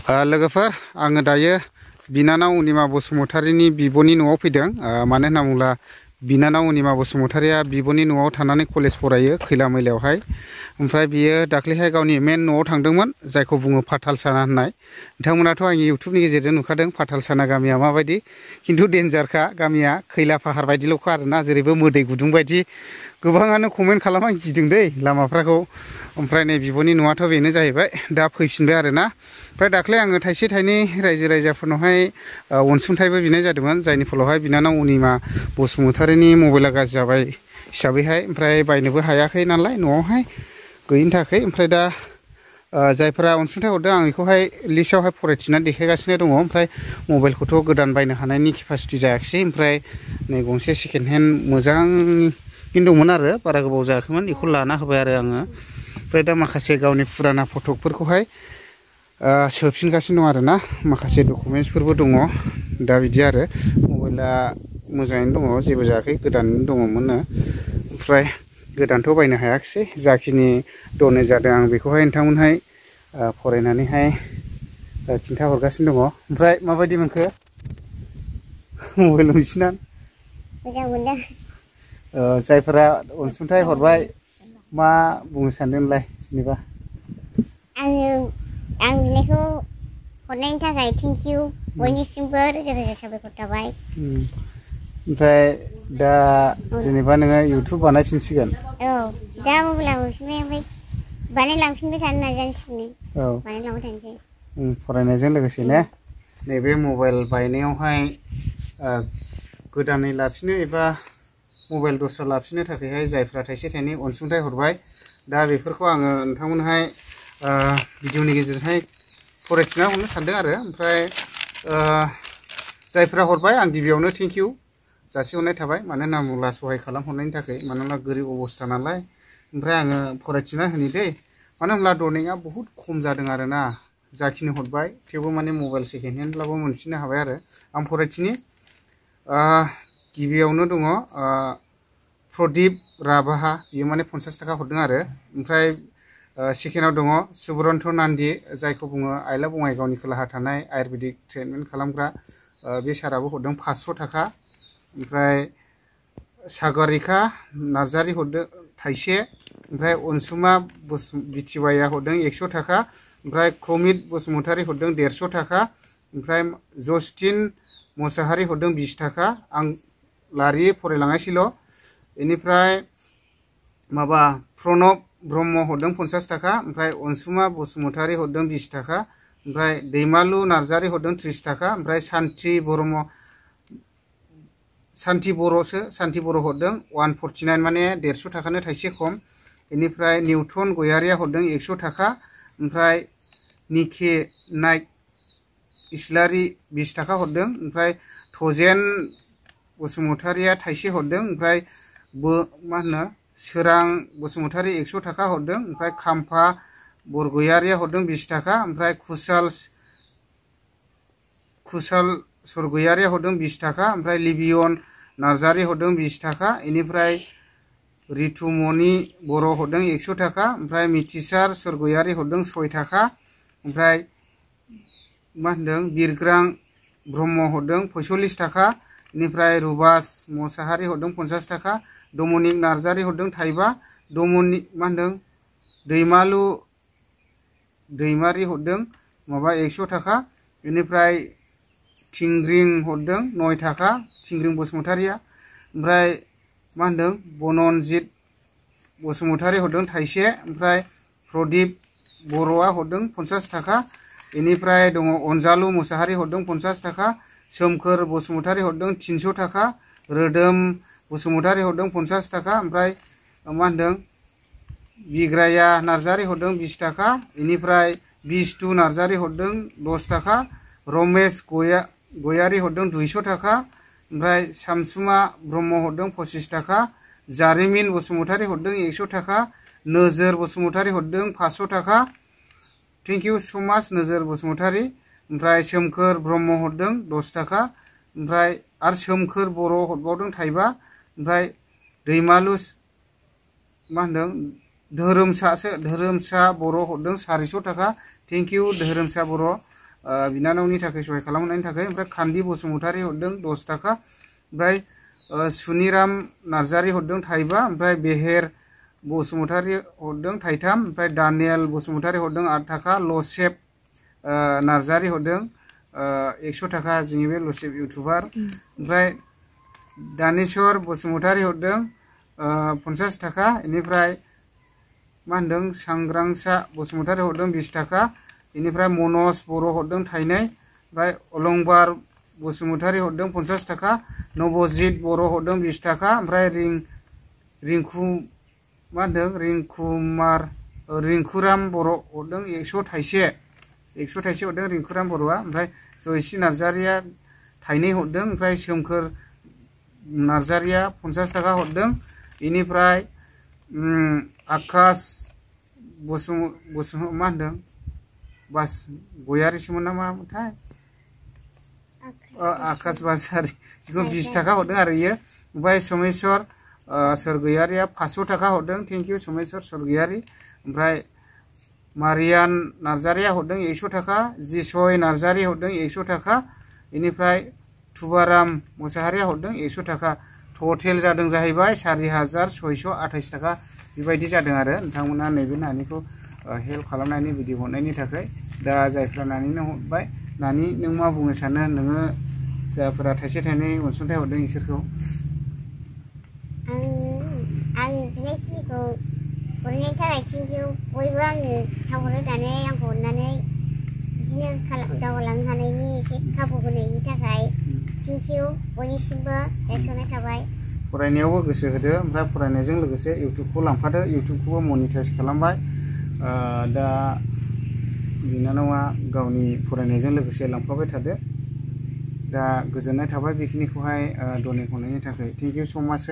लोगोफोर आङो दायो बिनानाव अनिमा बसुमतारीनि बिब'नि न'आव फैदों। मानो होनना बुङोब्ला बिनानाव अनिमा बसुमतारीया बिब'नि न'आव थानानै कलेज फरायो खैला मैलायावहाय। ओमफ्राय बियो दाख्लैहाय गावनि मेन न'आव थांदोंमोन, जायखौ बुङो फाथालसाना होननाय। नोंथांमोनाथ' आंनि इउटुबनि गेजेरजों नुखादों फाथालसाना गामिया माबायदि, खिन्थु डेन्जारखा गामिया, खैला फाहार बायदिल'खा आरोना, जेरैबो मोदै गुदुं बायदि। गोबाङानो कमेन्ट खालामो आं गिदों दै लामाफ्राखौ। ओमफ्राय नै बिब'नि न'आथ' बेनो जाहैबाय। दा फैफिनबाय आरोना। ओमफ्राय दाख्लै आङो थाइसे थाइनै रायजो राजाफोरनावहाय अनसुंथाइबो बिनाय जादोंमोन, जायनि फलावहाय बिनानाव अनिमा बसुमतारीनि मबाइला गाज्रि जाबाय हिसाबैहाय, ओमफ्राय बायनोबो हायाखै नालाय न'आवहाय गैयिनि थाखाय। ओमफ्राय दा जायफोरा अनसुंथाइ हरदों आं बेखौहाय लिस्टआवहाय फरायथिनानै देखायगासिनो दङ। ओमफ्राय मबाइलखौथ' गोदान बायनो हानायनि केपासिटि जायाखिसै। ओमफ्राय नै गंसे सेकेन्ड हेन्ड मोजां दंमोन आरो बारा गोबाव जायाखैमोन, बेखौ लाना होबाय आरो आङो। ओमफ्राय दा माखासे गावनि फुराना फटकफोरखौहाय सोफिनगासिनो दं आरोना, माखासे डकुमेन्टसफोरबो दङ। दा बिदि आरो मबाइला मोजाङैनो दङ, जेबो जायाखै, गोदानैनो दङमोननो। ओमफ्राय गोदानथ' बायनो हायाखिसै, जाखिनि डनेट जादों आं बेखौहाय नोंथांमोनहाय फरायनानैहाय खिन्थाहरगासिनो दङ। ओमफ्राय माबायदि मोनखो मबाइल नोंसिना? मोजां मोनदों। जायफोरा अनसुंथाइ हरबाय मा बुंनो सानदों नोंलाय जेनेबा? आं बिनायखौ हरनायनि थाखाय थेंक इउ, बयनिसिमबो रोजा रोजा साबायखर थाबाय। ओमफ्राय दा जेनेबा नोङो इउटुब बानायफिनसिगोन? औ, दा मबाइल लाबोफिनबाय, ओमफ्राय बानायलांफिनबाय थानो नाजासिनो। औ, बानायलांबाय थानोसै फरायनायजों लोगोसे ने। नैबे मबाइल बायनायावहाय गोदानै लाफिनो एबा मबाइल दस्रा लाफिननो थाखायहाय जायफ्रा थाइसे थाइनै अनसुंथाइ हरबाय, दा बेफोरखौ आङो नोंथांमोनहाय भिडिअनि गेजेरजोंहाय फरायथिना हरनो सानदों आरो। ओमफ्राय जायफ्रा हरबाय आं गिबियावनो थेंक इउ जासिहरनाय थाबाय, मानो होनना बुङोब्ला सहाय खालामहरनायनि थाखाय। मानोना गोरिब अबस्था नालाय। ओमफ्राय आङो फरायथिना होनि दै, मानो होनब्ला डनेटआ बहुद खम जादों आरोना। जाखिनि हरबाय थेवबो माने मबाइल सेकेन्ड हेन्डब्लाबो मोनफिननो हाबाय आरो। आं फरायथिनि गिबियावनो दङ प्रदीप राभाहा, बियो माने 50 थाखा हरदों आरो। ओमफ्राय सेकेन्डआव दङ सुब्रन्त नान्दि, जायखौ बुङो आइला बङाइगावनि खोलाहा थानाय आयुर्वेदिक ट्रिटमेन्ट खालामग्रा। बे साराबो हरदों 500 थाखा। ओमफ्राय सागरिका नार्जारि हरदों थाइसे। ओमफ्राय अनसुमा बिटिवाइआ हरदों 100 थाखा। ओमफ्राय प्रमित बसुमतारी हरदों 150 थाखा। ओमफ्राय जस्टिन मोसाहारि हरदों 20 थाखा। आं लारि फरायलाङासैल'। बेनिफ्राय माबा प्रणब ब्रह्म हरदों 50 थाखा। ओमफ्राय अनसुमा बसुमतारी हरदों 20 थाखा। ओमफ्राय दैमालु नार्जारि हरदों 30 थाखा। ओमफ्राय सान्ति बर' हरदों 149, माने 150 थाखानो थाइसे खम। बेनिफ्राय निउटन गयारिया हरदों 100 थाखा। ओमफ्राय निके नाइक इस्लारि 20 थाखा हरदों। ओमफ्राय थजेन बसुमतारीया थाइसे हरदों। ओमफ्राय मा होनो सोरां बसुमतारी 100 थाखा हरदों। ओमफ्राय खाम्फा बरगयारिया हरदों 20 थाखा। ओमफ्राय कुशाल सरगयारिया हरदों 20 थाखा। ओमफ्राय लिबियन नार्जारि हरदों 20 थाखा। बेनिफ्राय रितुमणि बर' हरदों 100 थाखा। ओमफ्राय मिथिसार सरगयारि हरदों 6 थाखा। ओमफ्राय मा होनदों बिरग्रां ब्रह्म हरदों 45 थाखा। बेनिफ्राय रुबास मोसाहारि हरदों 50 थाखा। डमनिक नार्जारि हरदों थाइबा। मा होनदों दैमालु दैमारि हरदों 100 थाखा। बेनिफ्राय थिंग्रिं हरदों 9 थाखा, थिंग्रिं बसुमतारीया। ओमफ्राय मा होनदों बननजित बसुमतारी हरदों थाइसे। ओमफ्राय प्रदीप बर'आ हरदों 50 थाखा। बेनिफ्राय दङ अनजालु मोसाहारि हरदों 50 थाखा। सोमखोर बसुमतारी हरदों 300 थाखा। रोदोम बसुमतारी हरदों 50 थाखा। ओमफ्राय मा होनदों बिग्राया नार्जारि हरदों 20 थाखा। बेनिफ्राय बिष्टु नार्जारि हरदों 10 थाखा। रमेश गयारि हरदों 200 थाखा। ओमफ्राय सामसुमा ब्रह्म हरदों 25 थाखा। जारिमिन बसुमतारी हरदों 100 थाखा। नोजोर बसुमतारी हरदों 500 थाखा। थेंक इउ स' माच नोजोर बसुमतारी। ओमफ्राय सोमखोर ब्रह्म हरदों 10 थाखा। ओमफ्राय आरो सोमखोर बर' हरबावदों थाइबा। ओमफ्राय दैमालु मा होनदों धोरोमसा बर' हरदों 400 थाखा। थेंक इउ धोरोमसा बर'। बिनानावनि थाखाय सहाय खालामनायनि थाखाय ओमफ्राय खान्दि बसुमतारी हरदों 10 थाखा ओमफ्राय सुनिराम नार्जारी हरदों थाइबा ओमफ्राय बेहेर बसुमतारी हरदों थाइथाम ओमफ्राय दानियल बसुमतारी हरदों 8 थाखा लसेब नार्जारी हरदों 100 थाखा जोंनि बे लसेब इउटुबार ओमफ्राय दानेश्वर बसुमतारी हरदों 50 थाखा इनिफ्राय मा होनदों सांग्रांसा बसुमतारी हरदों 20 थाखा इनिफ्राय मनज बर' हरदों थाइनै ओमफ्राय अलंबार बसुमतारी हरदों 50 थाखा नबजित बर' हरदों 20 थाखा ओमफ्राय रिंकु मा होनदों रिंकुराम बर' हरदों 100 थाइसे हरदों रिंकुराम बर'आ ओमफ्राय जयसि नार्जारिया थाइनै हरदों ओमफ्राय सोमखोर नार्जारिया 50 थाखा हरदों इनिफ्राय आकाश मा होनदों बास गयारिसोमोन ना मामोनथाय आकाश बासारि जिखुनु 20 थाखा हरदों आरो इयो ओमफ्राय सोमेश्वर सरगयारिया 500 थाखा हरदों थेंक इउ सोमेश्वर सरगयारि ओमफ्राय मारियान नार्जारिया हरदों 100 थाखा जिसय नार्जारि हरदों 100 थाखा इनिफ्राय तुबाराम मोसाहारिया हरदों 100 थाखा टटेल जादों जाहैबाय 4628 थाखा बेबायदि जादों आरो नोंथांमोना नैबे नानिखौ हेल्प खालामनायनि भिडिअ हरनायनि थाखाय दा जायफ्रा नानिनो हरबाय नानि नों मा बुंनो सानो नोङो जायफ्रा थाइसे थाइनै अनसुंथाइ हरदों इसोरखौ आंनि बिनायखिनिखौ हरनायनि थाखाय थेंक इउ बयबो आंनो सापर्ट होनानै आंखौ अननानै बिदिनो दावगालांनो हानायनि एसे खाबु होनायनि थाखाय थेंक इउ बयनिसिमबो जासिहरनाय थाबाय फरायनायावबो गोसो होदो ओमफ्राय फरायनायजों लोगोसे इउटुबखौ लांफादो इउटुबखौबो मनिटाइज खालामबाय दा बिनानावा गावनि फरायनायजों लोगोसे लांफाबाय थादो दा गोजोननाय थाबाय बेखिनिखौहाय डनेट हरनायनि थाखाय थेंक इउ सो माच